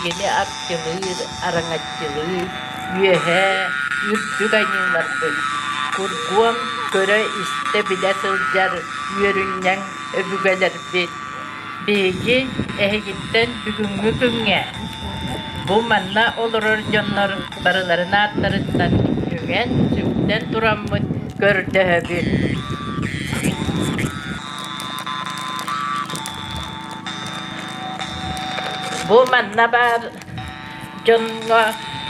Биһигини арчылыыр, араҥаччылыыр үөһээ үрдүк айыыларбыт, кургуом көрө-истэ билэ сылдьар үөрүнньэҥ өбүгэлэрбит, биһиги эһигиттэн бүгүҥҥү күҥҥэ бу манна олорор дьоннор барыларын ааттарыттан үҥэн-сүктэн тураммыт көрдөһөбүт. Бу манна баар дьоҥҥо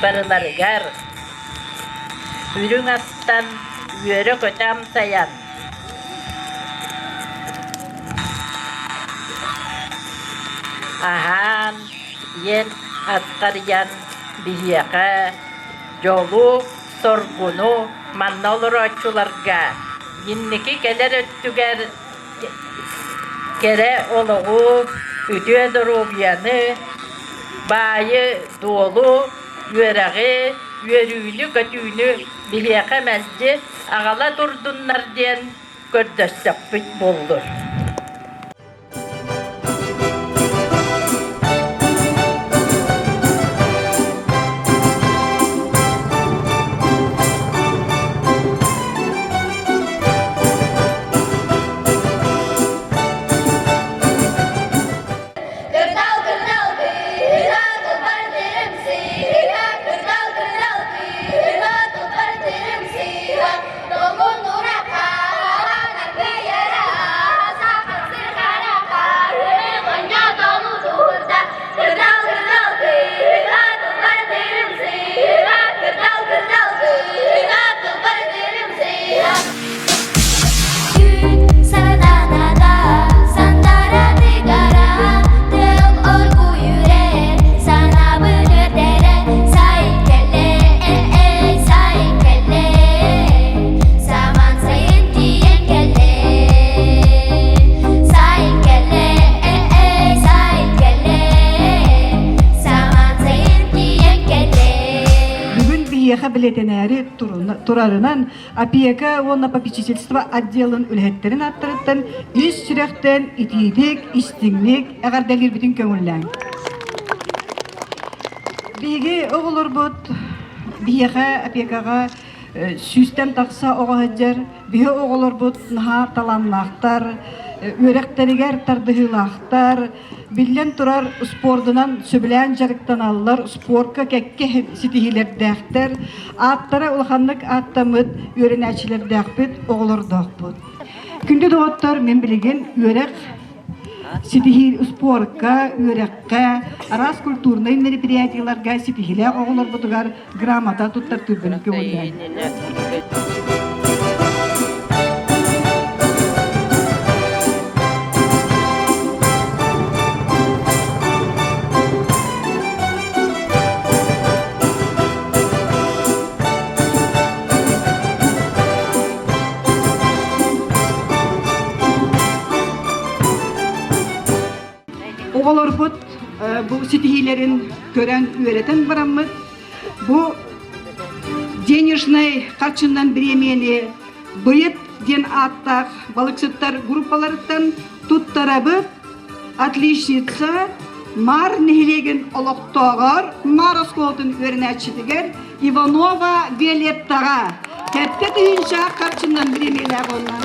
барыларыгар үрүҥ астан үөрэ-көтө амсайан, аһаан, иэн аттарыйан биһиэхэ дьолу-соргуну манна олорооччуларга инники кэлэр өттүгэр Кэрэ олоҕу, үтүө доруобуйаны, баайы-дуолу, үөрэҕи, үөрүүнү-көтүүнү биһиэхэ мэлдьи аҕала турдуннар диэн көрдөстөхпүт буоллун. Кырдал, кырдал, кыыһа, кылбардырым сыыһа, кырдал, кырдал, кыыһа, кылбардырым сыыһа, Долгун ураха, наргыйара, сахар сырхара, хонньотолу туурда, кырдал, кырдал, кыыһа, кылбардырым сыыһа, кырдал, кырдал, кыыһа, кылбардырым сыыһа. Күн сарданата сандара тыгара, тыал оргуйурэр, санаабын үөрдэрэ, сай кэллэ, сай кэллэ, саман сайын тиийэн кэллэ, сай кэллэ, сай кэллэ, саман сайын тиийэн кэллэ. Бүгүн биһиэхэ билэтинээри турарынан Опека уонна попечительство отделын үлэһиттэрин ааттарыттан ис сүрэхтэн итиитик, истиҥник эҕэрдэлиирбитин көҥүллээҥ. Биһиги оҕолорбут биһиэхэ опекаҕа сүүстэн тахса оҕо сылдьар. Биһи оҕолорбут наһаа талааннаахтар, үөрэхтэригэр тардыһыылаахтар, Биллэн турар, спордунан сөбүлээн дьарыктаналлар, спорка кэккэ ситиһиилэрдээхтэр, ааттара улаханнык ааттаммыт үөрэнээччилэрдээхпит, оҕолордоохпут. Күндү доҕоттор, мин билигин үөрэх ситиһии спорка, үөрэххэ, араас культурнай мероприятиеларга ситиһиилээх оҕолорбутугар грамота туттартыырбын көҥүллээн. Оҕолорбут бу ситиһиилэрин көрөн үөрэтэн бараммыт Бу денежнай харчынан бириэмийэни Быйыт диэн ааттаах балыксыттар группаларыттан туттарабыт отличница Маар нэһилиэгин олохтооҕор Маар оскуолатын үөрэнээччитигэр Иванова Виолеттаҕа 7000 харчынан бириэмийэлээх буолла.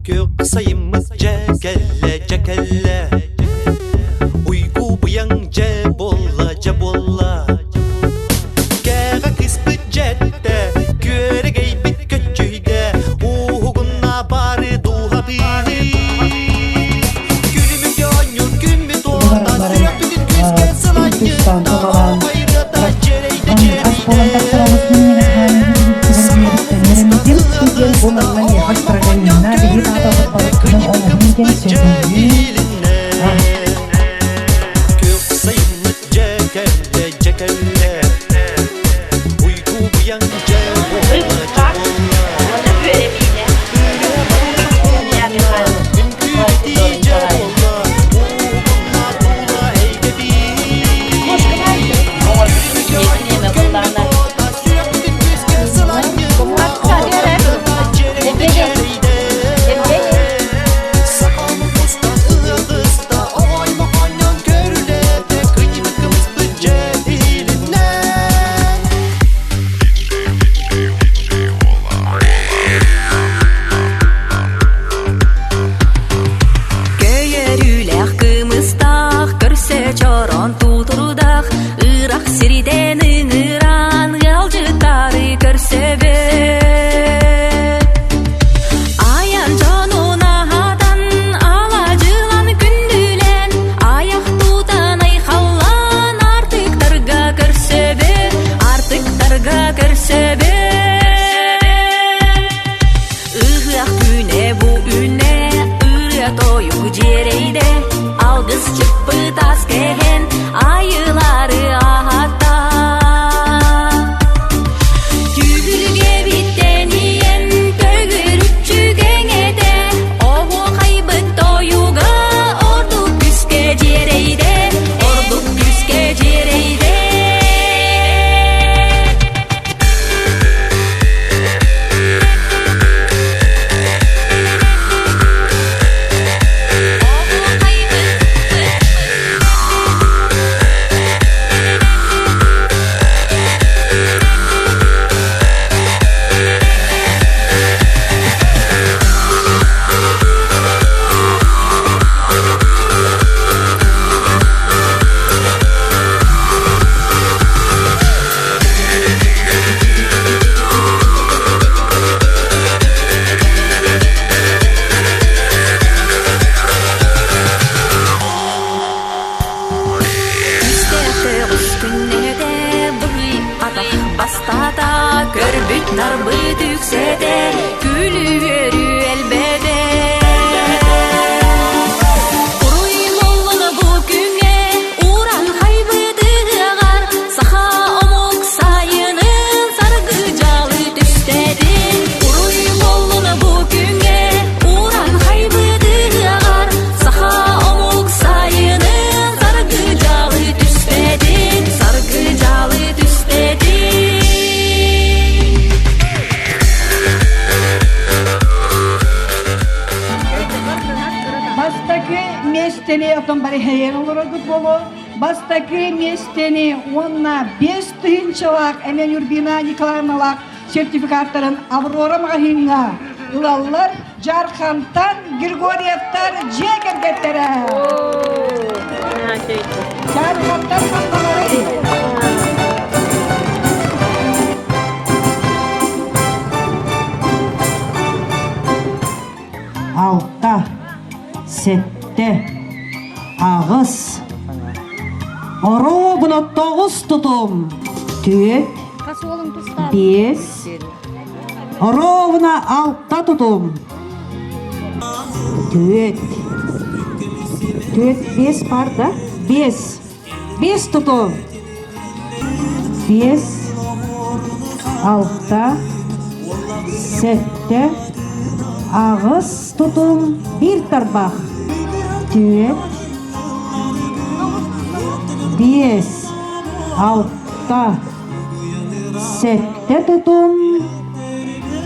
Күөх сайыммыт дьэ кэллэ, дьэ кэллэ Уйгу быйаҥ дьэ буолла, дьэ буолла Кээҕэ кыспыт дьэттэ, күөрэгэйбит көччүйдэ Ууһугунна бары дууһа тыыныы Күлүмүк оонньуур күммүт уота Сүрэхпитин күүскэ сыланньытта Оҕойрата дьэрэйдэ дьэрэйдэ Бу манна миэхэ Строганина биһиги таатабыт балыккынан оҥоһун диэн сөбүлүүр. Барбыт үксэтэр, күлүү-үөрүү элбэтэр. Уруй лоллоно бу күҥҥэ, уран хайбыт ыһыаҕар, саха омук сайынын саргы дьалы түстэдин. Уруй лоллоно бу күҥҥэ, уран хайбыт ыһыаҕар, саха омук сайынын саргы дьалы түспэтин, саргы дьалы түспэтин. Бастакы миэстэни отон барыһайан олороргут буолуо. Бастакы миэстэни уонна 5000-лаах Эмэн Юрбина Николаевналаах сертификаттарын Аврора маҕаһыыҥҥа ылаллар Дьархантан Григорьевтар дьиэ кэргэттэрэ. Дьархантан ханналары Алта, сэттэ, аҕыс, оруобуна тоҕус тутум, түөрт, биэс, оруобуна алта тутум, түөрт, түөрт, биэс баар да? Биэс, биэс тутум, биэс, алта, сэттэ, аҕыс тутум, биир тарбах, түөрт, биэс, алта, сэттэ тутум,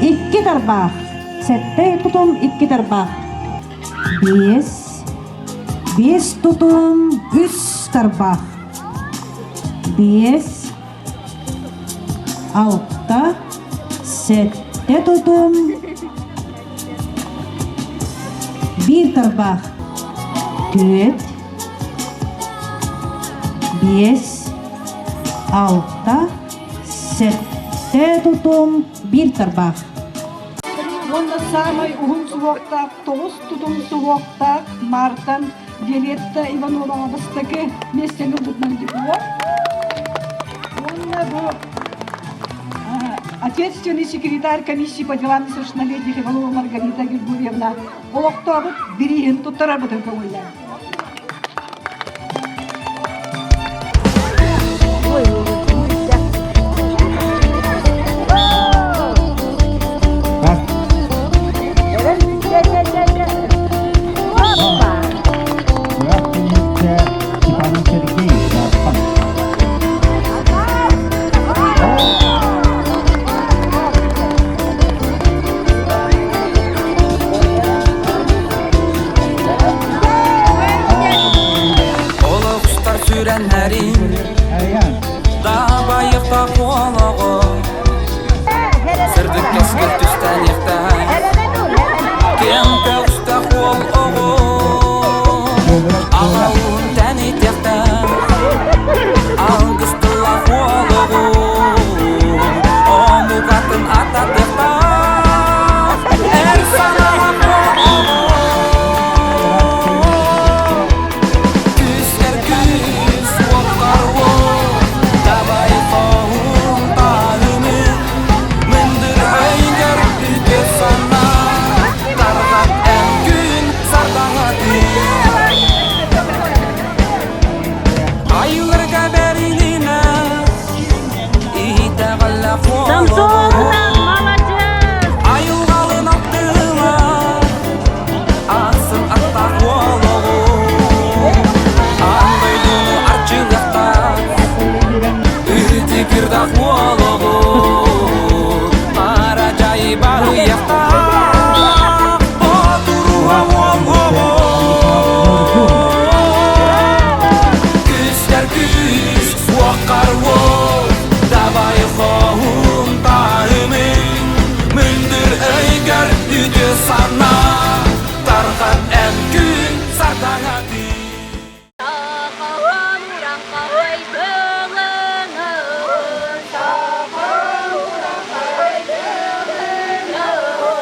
икки тарбах, сэттэ тутум, икки тарбах, биэс, биэс тутум, үс тарбах, биэс, алта, сэттэ тутум, биир тарбах, түөрт, биэс, алта, сэттэ тутум, биир тарбах. Уонна саамай уһун суһуохтаах, тоҕус тутум суһуохтаах Мартан Виолетта Ивановаҕа бастакы миэстэни ылбытынан диплом. Уонна бу ответственный секретарь комиссии по делам несовершеннолетних Иванова Маргарита Григорьевна олохтообут бирииһин туттарарбытын көҥүллээн. Олох устар сүрэннэрин Дабайықта қуалығы Сырдык кэскил түстэниэхтээх Киэҥ көҕүстэх уол оҕо Аҕалын тэнитиэхтээх Алгыс тыллаах уол оҕо Омук атын ататыахтаах Эр санаалаах уол оҕо Күүскэр күүс, уоххар уот, Дабай хоһуун таһымын, Мындыр өйгөр үтүө санаа, Тарҕат эн күн сардаҥатын. Айыларга бэрилинэ, Итэҕэллээх Самсон, буолуоҕу, молодец! Айылҕалын аттыла, Ахсын аттаах буолуоҕу, Аан дойдуну арчылыахтаах, Ытык-ырдаах буолуоҕу, Мара дьайы барыйахтаах, Ботуруһа уолуоҕу. Күүстэр күүс, уоххар уол, Давай хоһуун таһымын, Мындыр өйгөр үтүө санаа, Тарҕат эн күн сардаҥатын. Сахалан ураңқай тылыңын, сахал ураңқай тылыңын.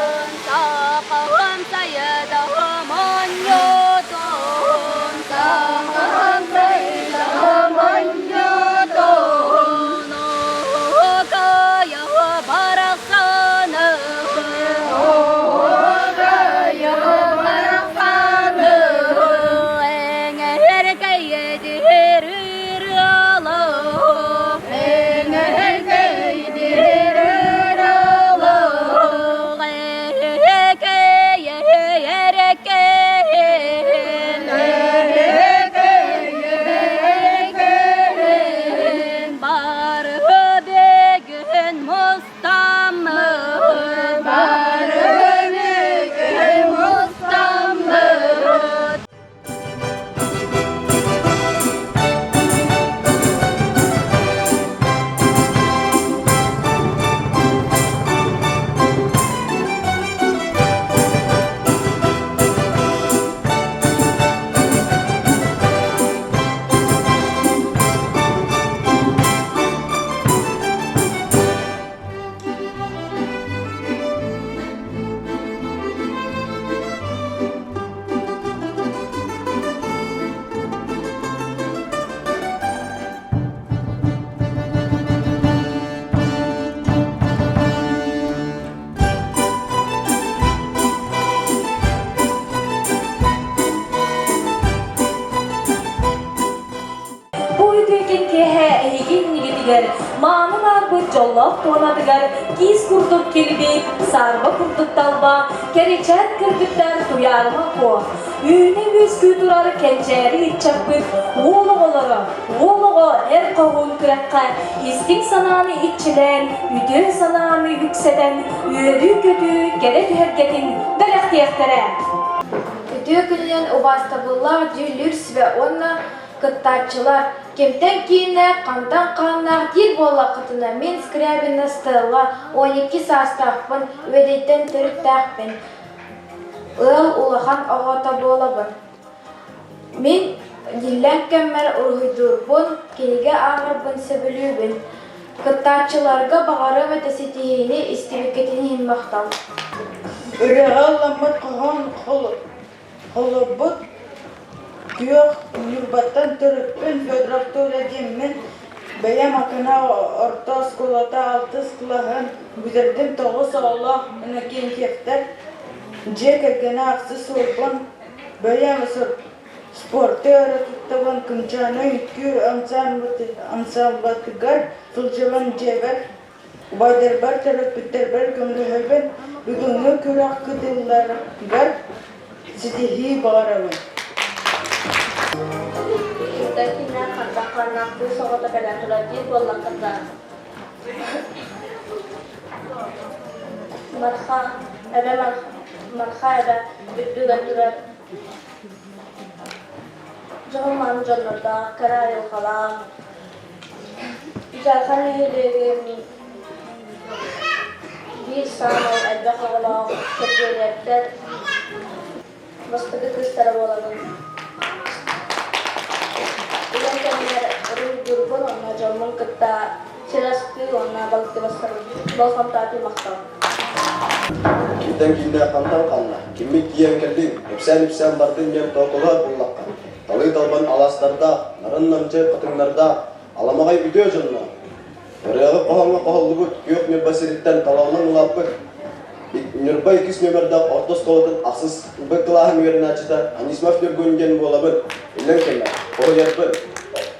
дьоллоох туонатыгар киис курдук килбик, саарба курдук талба, кэричээн кыргыттар Туйаарыма Куо, үүнэ-үөскүү турар кэнчээри ыччаппыт уол оҕолоро, уол оҕо эр хоһуун күрэххэ истиҥ санааны иччилээн, үтүө санааны үксэтэн, үөрүү-көтүү кэрэ түһэргэтин бэлэхтиэхтэрэ. Үтүө күнүнэн убаастабыллаах дьүүллүүр сүбэ уонна кыттааччылар, кимтэн кииннээх, хантан хааннаах диир буоллаххытына, мин Скрябина Стелла, 12 саастаахпын, Үөдэйтэн төрүттээхпин, ыал улахан оҕото буолабын. Мин иллэҥ кэммэр уруһуйдуурбун, кинигэ ааҕарбын сөбүлүүбүн. Кыттааччыларга баҕарыам этэ ситиһиини истибиккитин иһин махтал. Ырыаҕа ылламмыт хоһоон холобут күөх Ньурбаттан төрүппүн Федоров Толя диэммин бэйэм Акана орто оскуолата алтыс кылааһын бүтэрдим тоҕус оҕолоох Иннокентьевтэр дьиэ кэргэнэ ахсыс уолбун бэйэм спорты өрө туттабын Кымчаана үҥкүү ансаамбытыгар сылдьабын дьиэбэр Убайдарбар, төрөппүттэрбэр көмөлөһөбүн, бүгүҥҥү күрэх кытылларыгар ситиһии баҕарабын. Кимтэн кимнээх хантан хааннаах кыыс оҕото кэлэн турар диир буоллаххына, Марха эбэ Марха эбэ үрдүгэр турар дьоһун-мааны дьоннордоох, кэрэ айылҕалаах, Дьаархан нэһилиэгин биир саамай элбэх оҕолоох Киргиэлэйэптэр бастакы кыыстара буолабын. Үлэм кэмигэр уруһуйдуурбун уонна дьоммун кытта сир астыы уонна балыктыы барсарым. Болҕомтоҕо махтал. Кимтэн кииннээх хантан ханна, киммит тиийэн кэллиҥ, кэпсээн-ипсээн бардын диэн тоокулар буллахха, талыы талбан алаастардаах, нарын-намчы хатыҥнардаах, аламаҕай үтүө дьонноох, ырыаҕы хоһооҥҥо хоһуллубут күөх Ньурба сириттэн талаллан улааппыт Ньурба иккис нүөмэрдээх орто оскуолатын ахсыс Б кылааһын үөрэнээччитэ Анисимов Ньургун диэн буолабын, иллэҥ кэммэр, хоһуйарбын,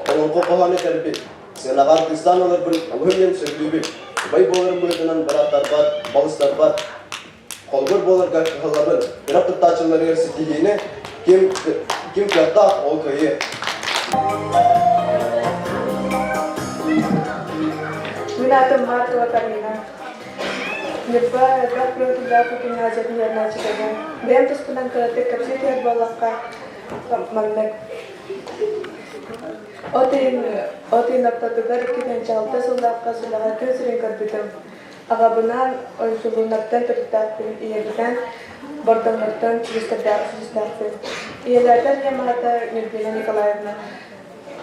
олоҥхо хоһоону этэрбин, сыанаҕа артыыстаан ыларбын олуһун диэн сөбүлүүбүн. Убай буоларым быһыытынан бырааттарбар, балыстарбар холобур буоларга кыһаллабын. Күрэх кыттааччыларыгар ситиһиини ким, ким кыахтаах, ол кыайыа. Мин аатым Маркова Карина. Ньурба элбэх профиллаах гимназиятын үөрэнээччитэ Бэйэм туспунан кыратык кэпсии түһэр буоллахха, маннык. От ыйын, от ыйын ортотугар 2006 сыллаахха сүлэҕэ күн сирин көрбүтүм. Аҕабынаан Ойсулуннартан төрүттээхпин, ийэбинээн Бордоҥнортон силистэрдээхпин. Ийэлээтэр ийэм аата Нюрбина Николаевна.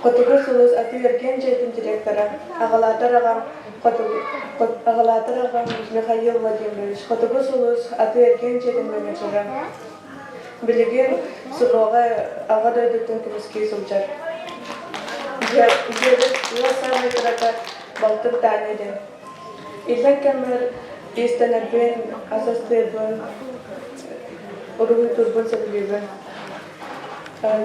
Хотугу сулус атыы-эргиэн дьиэтин директора, аҕалаатар аҕам Хотугу аҕалаатар аҕам Михаил Владимирович, Хотугу сулус атыы-эргиэн дьиэтин менеджера. Билигин СВО-ҕа Аҕа дойдутун көмүскүү сылдьар. Дьиэбит ыал саамай кырата балтым Таня диэн. Иллэҥ кэммэр иистэнэрбин, ас астыырбын, уруһуйдуурбун сөбүлүүбүн.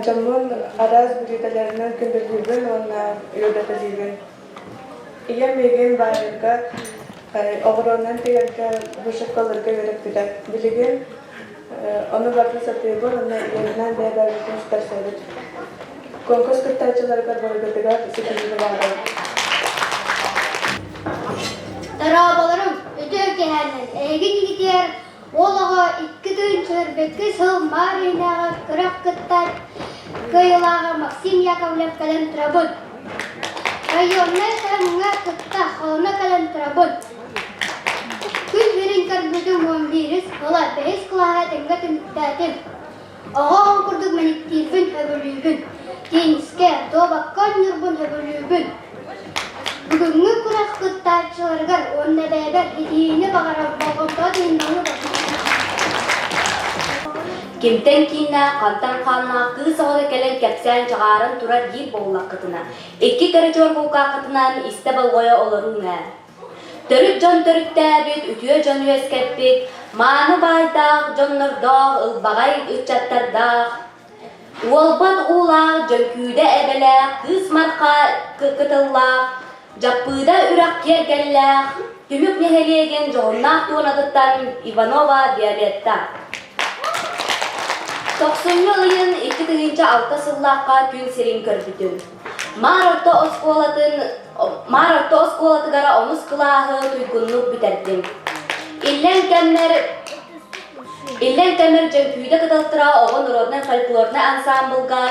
Дьоммун араас бүлүүдэлэринэн күндүлүүбүн уонна үөрэтэлиибин. Ийэм миигин баайарга, оҕуруонан тигэргэ, вышивкаларга үөрэппитэ. Билигин ону барытын сатыыбын уонна ийэбинээн бэйэ-бэйэбитин ситэрсэбит. Конкурс кыттааччыларыгар барыгытыгар ситиһиини баҕарабын. Дорооболоруҥ, үтүө киэһээннэн эһиги кигитигэр уол оҕо 2 сүүрбэккэ сыл Маар иһинээҕи күрэх кыттар кыайыылааҕа Максим Яковлев кэлэн турабын. Районнай таһымҥа кытта холоно кэлэн турабын. Күн сирин көрбүтүм 11-ис сыла бэһис кылааһы этэҥҥэ түмүктээтим. Оҕо курдук мэниктиирбин сөбүлүүбүн, теннискэ, дуобакка оонньуурбун сөбүлүүбүн. Бүгүҥҥү күрэх кыттааччыларыгар уонна бэйэбэр ситиһиини баҕарар болҕомтоҕо тыыннаны Кимтэн кииннээх, хантан хааннаах кыыс оҕото кэлэн кэпсээн чаҕааран турар диир буоллаххытына, икки кэрэ чуор булкааххытынан истэ болҕойо олоруҥ ээ. Төрүт дьон төрүттээбит, үтүө дьон үөскэппит, мааны баайдаах дьоннордоох, ылбаҕай ыччаттардаах, уолбат уулаах, дьөҥкүүдэ эбэлээх, кыыс марха кытыллаах, Дьаппыыда үрэх киэргэллээх Түмүк нэһилиэгин дьоһуннаах туонатыттан Иванова Виолетта. Тохсунньу ыйын 2006 сыллаахха күн сирин көрбүтүм. Маар орто оскуолатын Маар орто оскуолатыгар онус кылааһы туйгуннук бүтэрдим. Иллэҥ кэммэр Иллэҥ кэмэр Дьөҥкүүдэ кыталтыра оҕо народнай фольклорнай ансаамбылга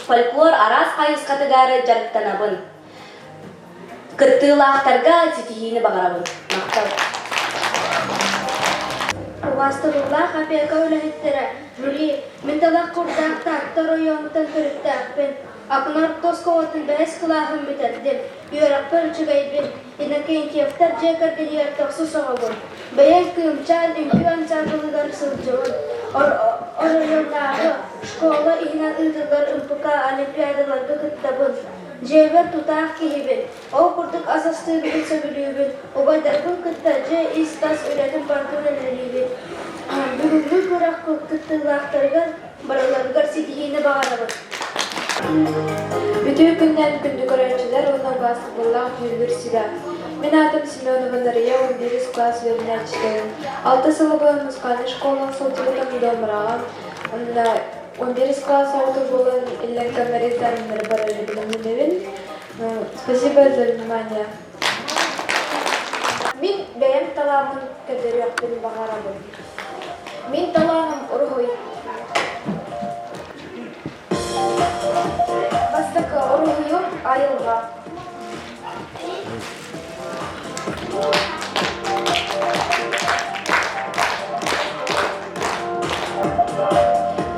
фольклор араас хайысхатыгар дьарыктанабын. Кыттыылаахтарга ситиһиини баҕарабын. Махтал. Убаастабыллаах опека үлэһиттэрэ, жюри, мин талах курдаах Таатта оройуонуттан төрүттээхпин. Акын орто оскуолатын бэһис кылааһын бүтэрдим. Үөрэхпэр үчүгэйбин. Иннокентьевтар дьиэ кэргэнигэр тохсус оҕобун. Бэйэм Кыымчаан үҥкүү ансаамбылыгар сылдьабын. Оройуоннааҕы школа иһинэн ыытыллар МПК олимпиадаларга кыттабын. Дьиэбэр тутаах киһибин. Ол курдук ас астыырбын сөбүлүүбүн. Убайдарбын кытта дьиэ ис-тас үлэтин барытын үлэлиибин. Бүгүҥҥү күрэх кыттыылаахтарыгар барыларыгар ситиһиини баҕарабын. Үтүө күннээн күндү көрөөччүлэр уонна убаастабыллаах дьүүллүүр сүбэ. Мин аатым Семенова Нарыйа, 11 класс үөрэнээччитэбин. Алта сылы быһа музыкальнай школаҕа сылдьыбытым, домраҕа. Онно 11 класс оҕото буолан иллэҥ кэммэр экзаменнары барары бэлэмнэнэбин. Спасибо за внимание. Мин бэйэм талааммын көрдөрүөхпүн баҕарабын. Мин талааным уруһуй. Бастакы уруһуйум айылҕа.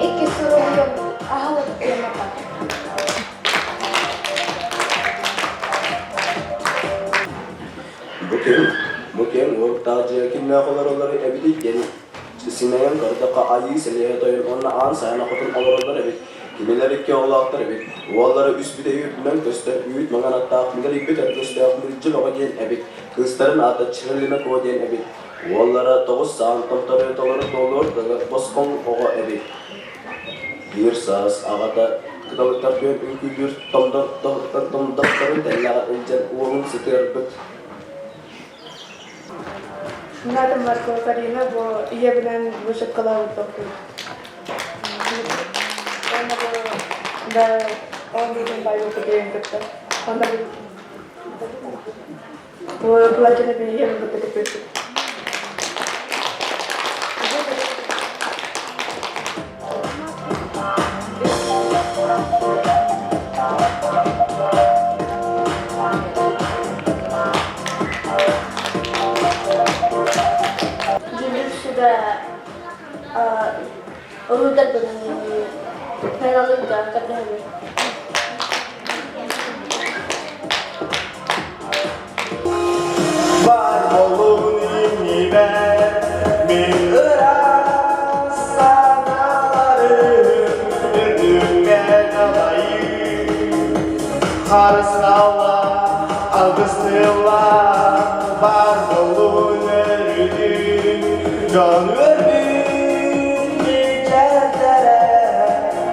Иккис уруһуйум аһылык темата. Бу ким, бу ким уоруктаах дьиэ кимнээх олороллор эбитий диэн симэйэн көрдөххө айыы сэлиэһэ тойон уонна аан сайын хотун олороллор эбит. Кинилэр икки оҕолоохтор эбит. Уоллара үс бүтэй үрдүнэн көстөр үүт маҥан аттаах мүлэрийбит өргөстөөх Мүлдьү Бөҕө диэн эбит. Кыыстарын аата Чырылыма Куо диэн эбит. Уоллара тоҕус саан томтору толору туолуор дылы босхоҥ оҕо эбит. Биир саас аҕата кыталыктар түөн үҥкүүлүүр томдохторун тэллэҕэ илдьэн уолун сытыарбыт. Мин аатым Маркова Карина, бу ийэбинэн вышивкалаабыт тохтуур. Уонна бу да оонньуутун баайбыппыт ийэм кытта. Онно бу платина ийэм кытта кыттыспыт. Дьүүллүүр сүбэ уруйдарбын финалыгга көрдөһөбүн. Бар болуун иннибэр мин ыраас санааларым үрдүккэ далайыы Харысхалла, алгыстыылла бар болуун өрүтүн дьон үөрбүт мичээрдэрэ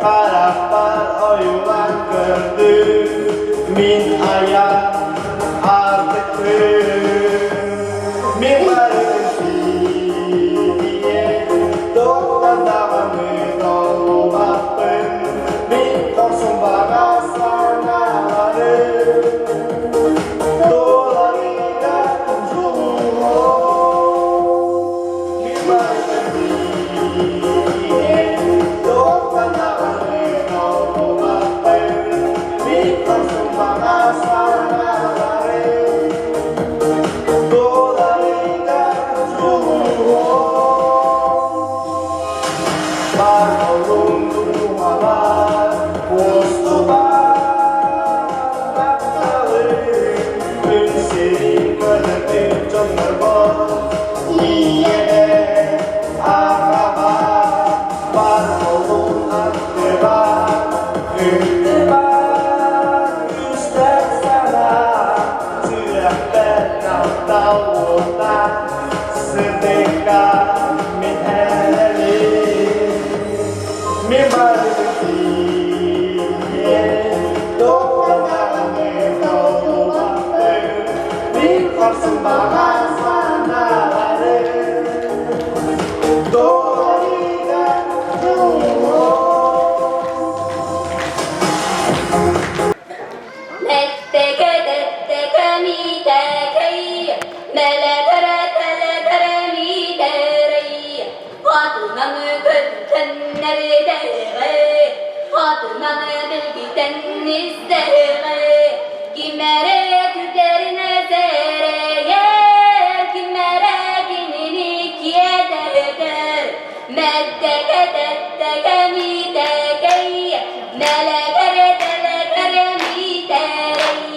харахпар ойуулаан көрдүм мин айан Артыкпын мин барытын сириэн туохтан даҕаны толлубаппын мин хорсун баҕа санааларым туоларыгар дьулуһуом мин барытын сириэн туохтан даҕаны толлубаппын мин хорсун баҕа санааларым. эрдэҕэ, Атынан билгитэн истэҕэ, Ким эрэ күтэрин сэрэйэр, Ким эрэ кинини киэтэтэр, Мэттэкэ тэттэкэ миитэкэй, Мэлэкэрэ тэлэкэрэ миитэрэй,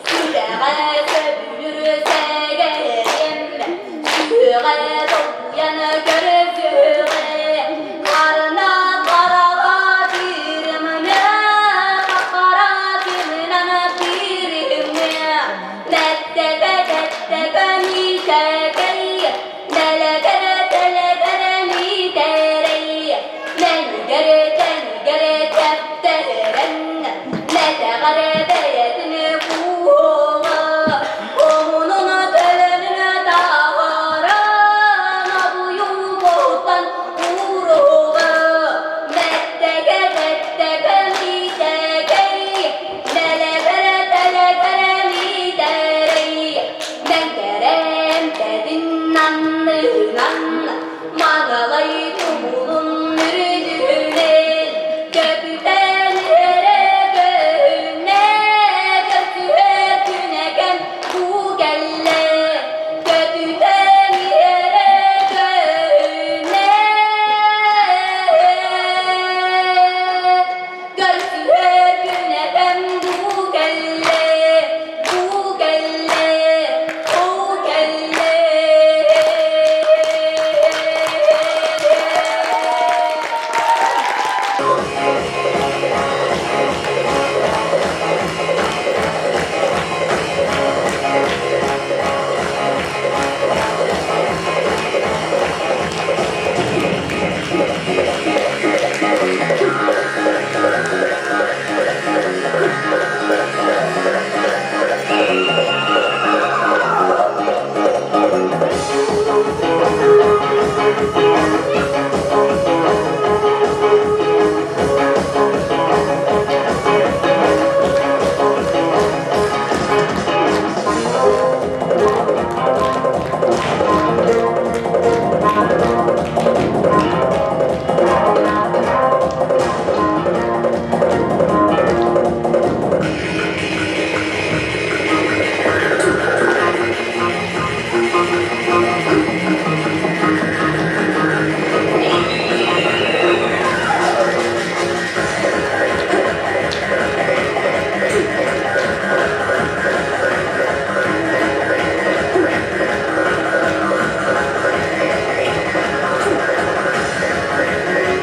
Сүрэҕэ сөбүлүүр сэгэриэм, Сүрэҕэ долгуйан көрсүөҕэ, Харна хараҕа тыырымна, Хара тыынан тыырымна, Мэттэкэ тэттэкэ миитэкэй, Мэлэкэрэ тэлэкэрэ миитэрэй, Мэҥгэрэ тэҥгэрэ тэптэрэн, Мэтэҕэрэ бэйэтин кууһуҥа, Омунун төлөнүн таһааран, Обуйугуттан ууруга, Мэттэгэ мэттэгэ миитэкэй, Мэлэбэрэ тэлэбэрэ миитэрэй, Мэҥкэрэм тэтин аннынан, Маналай тумулун үрдүнэн, Көтүтэн эрэ көһүнэ, Көрсүһэр күнэкэм бу кэллэ. Көтүтэн эрэ көһүнэ, Көрсүһэр күнэкэм бу кэллэ, бу кэллэ, бу кэллэ.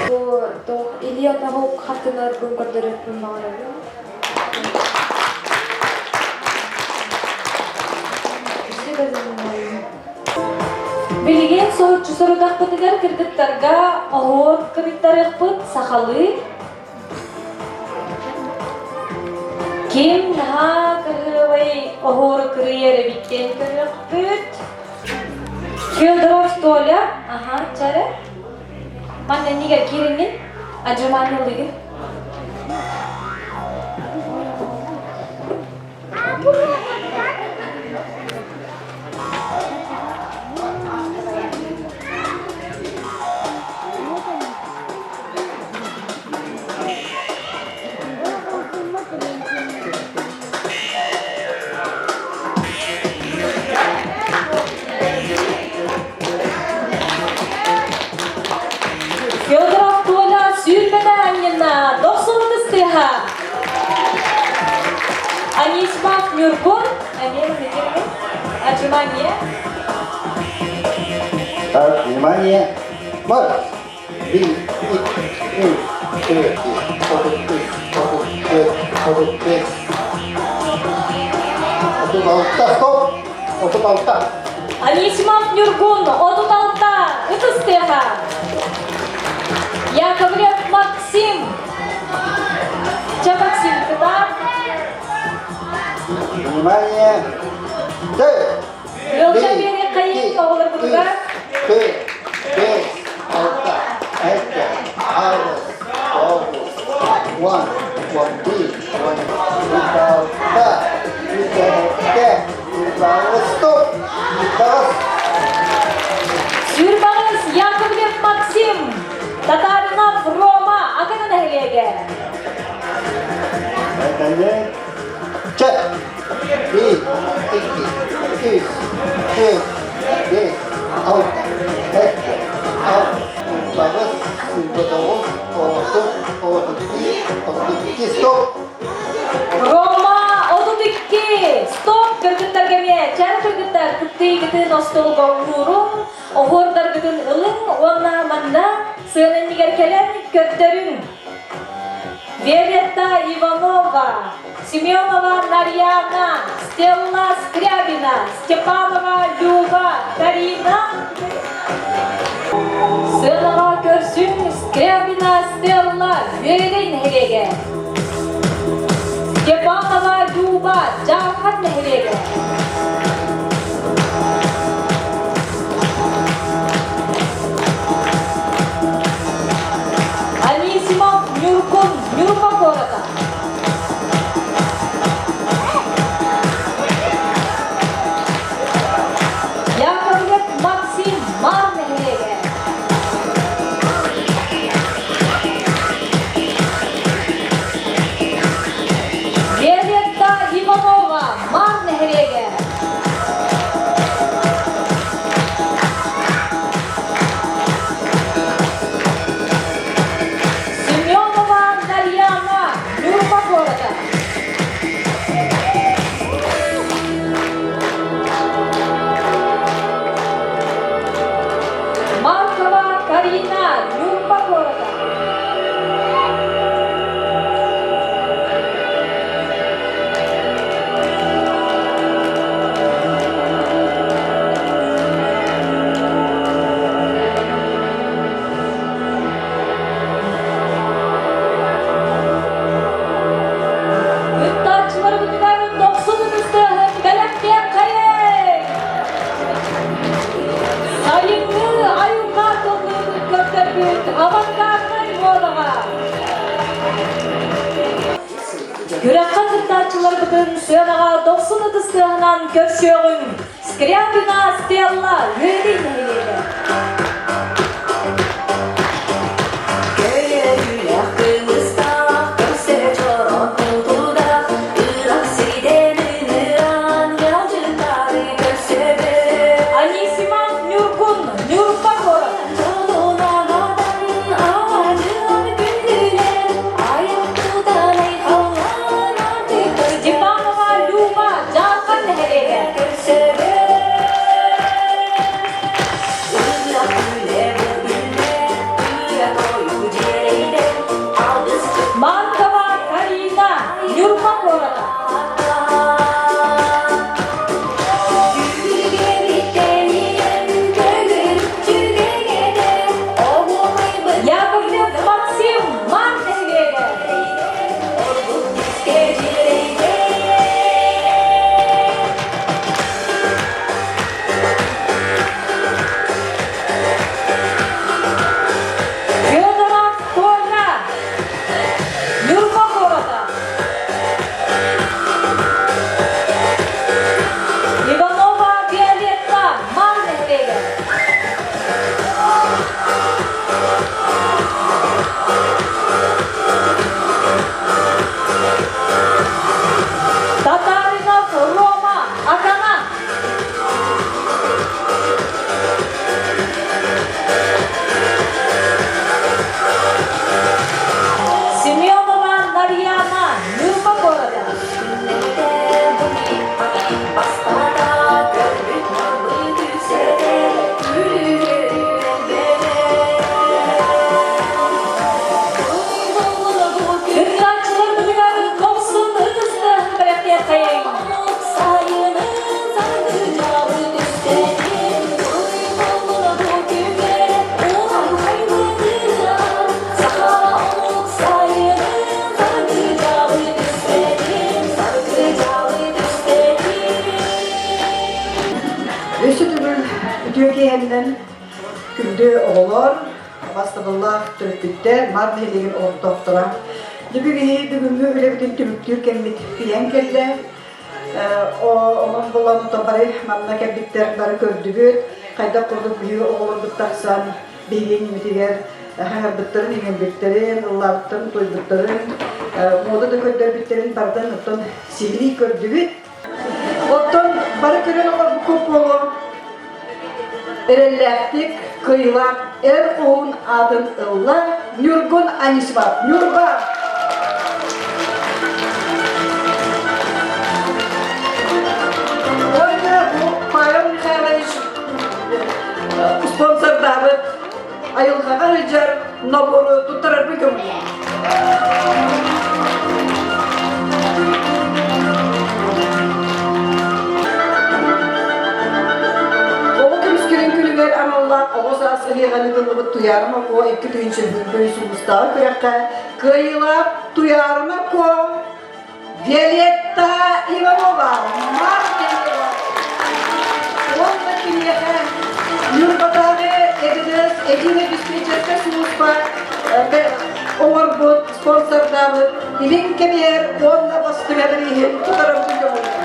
Бу туох Илья Павлов хартыынарбын көрдөрүөхпүн баҕарабын. Билигин соһуччу сорудахпытыгар кыргыттарга оһуор кырыйтарыахпыт сахалыы. Ким наһаа кырыабай оһуору кырыйар эбит диэн көрүөхпүт. Федоров Толя, аха, чары. Манна иннигэр киириҥҥин, адьымаан ылыгын. Федоров Толя сүүрбэтэ анньынна, дохсун ытыс тыаһа. Анисимов Ньургун, эмиэ митиҥҥин, отжимание. Так, внимание, марш! Bir, iki, üç, dört, otuz üç, 34, 35, 36, стоп! 36. Анисимов Ньургун, 36, ытыс тыаһа. Яковлев Максим. Ча Максим, кытаат. Внимание! Д. Ыалдьан биэриэххэйин Икки, оҕолорбутугар. үс, төрт, бэс, алта, сэттэ, аҕыс, тоҕус, уон, 11, 12, 13, 14, стоп! Бүтэҕис. Сүүрбэҕис Яковлев Максим, Татаринов Рома. нэһилиэгэ. Чэ, биир, икки, үс, түөрт, биэс, алта, сэттэ, аҕыс, тоҕус, 29, 30, 31, 32, стоп! Рома 32! Стоп! Кыргыттарга эмиэ чэр кыргыттар кыттыыгытын остуолга ууруҥ, оһуордаргытын ылыҥ уонна манна сыана иннигэр кэлэн көрдөрүҥ. Виолетта Иванова, Семенова Нарьяна, Стелла Скрябина, Степанова Люба, Карина. Сыанаҕа көрсүҥ Скрябина Стелла Үөдэй нэһилиэгэ. Степанова Люба Дьаархан нэһилиэгэ. Анисимов Ньургун Ньурба куората. Яковлев Максим Маар нэһилиэгэ. Виолетта Иванова Маар нэһилиэгэ. Семенова Нарьяна Ньурба куората. Маркова Карина Ньурба куората. Кыттааччыларбытыгар дохсун ытыстыаһын бэлэхтиэххэйиҥ! Сайыҥҥы айылҕа тыллыытын көрдөрбүт авангарднай муодаҕа! Күрэххэ кыттааччыларбытын сыанаҕа дохсун ытыстыаһынан көрсүөҕүҥ! Скрябина Стелла Үөдэй нэһилиэгэ. Анисимов Ньургун, Ньурба куорат. Степанова Люба, Дьаархан нэһилиэгэ. Маркова Карина, Ньурба куората. Яковлев Максим, Мар нэһилиэгэ. Федоров Коля, Ньурба куората. Иванова Виолетта, Мар нэһилиэгэ. Татаринов Рома, Акана. Семенова Нарьяна, Ньурба города. Кыттааччыларбытыгар хомсун ытыстыах бэлэхтиэххэйиҥ! Өссө төгүл үтүө киэһэннэн күндү оҕолор, бастабыллаах төрөппүттэр, Мар нэһилиэгин олохтоохторо. Дьэ бүгүҥҥү үлэбитин түмүктүүр кэммит тиийэн кэллэ. Онон булан бары манна кэлбиттэр бары көрдүбүт. Хайдах курдук биһиги оҕолорбут тахсан биһиги иннибитигэр. хаҥарбыттарын, иҥэрбиттэрин, ыллаабыттарын, туойбуттарын, муода да көрдөрбүттэрин барытын оттон сиһилии көрдүбүт. Оттон бары көрөн олорбуккут буолуо эрэллээхтик кыайыылаах эр хоһуун аатын ылла Ньургун Анисимов. Ньурба! Уонна бу Павел Михайлович спонсордаабыт айылҕаҕа сылдьар нобуору туттарарбын көҥүллээх. Оҕо көмүскэлин күнүгэр аналлаах оҕо саас ыһыаҕын ыытыллыбыт Туйаарыма Куо 2001 сулустааҕы күрэххэ кыайыылаах Туйаарыма Куо Виолетта Иванова, Маркина уонна киниэхэ Ньурбатааҕы ЭГДС единый диспетчерскэй сулууспа оҥорбут, спонсордаабыт Илин кэбиһэр уонна бастыҥа бирииһин тутарабытын көҥүллүүр.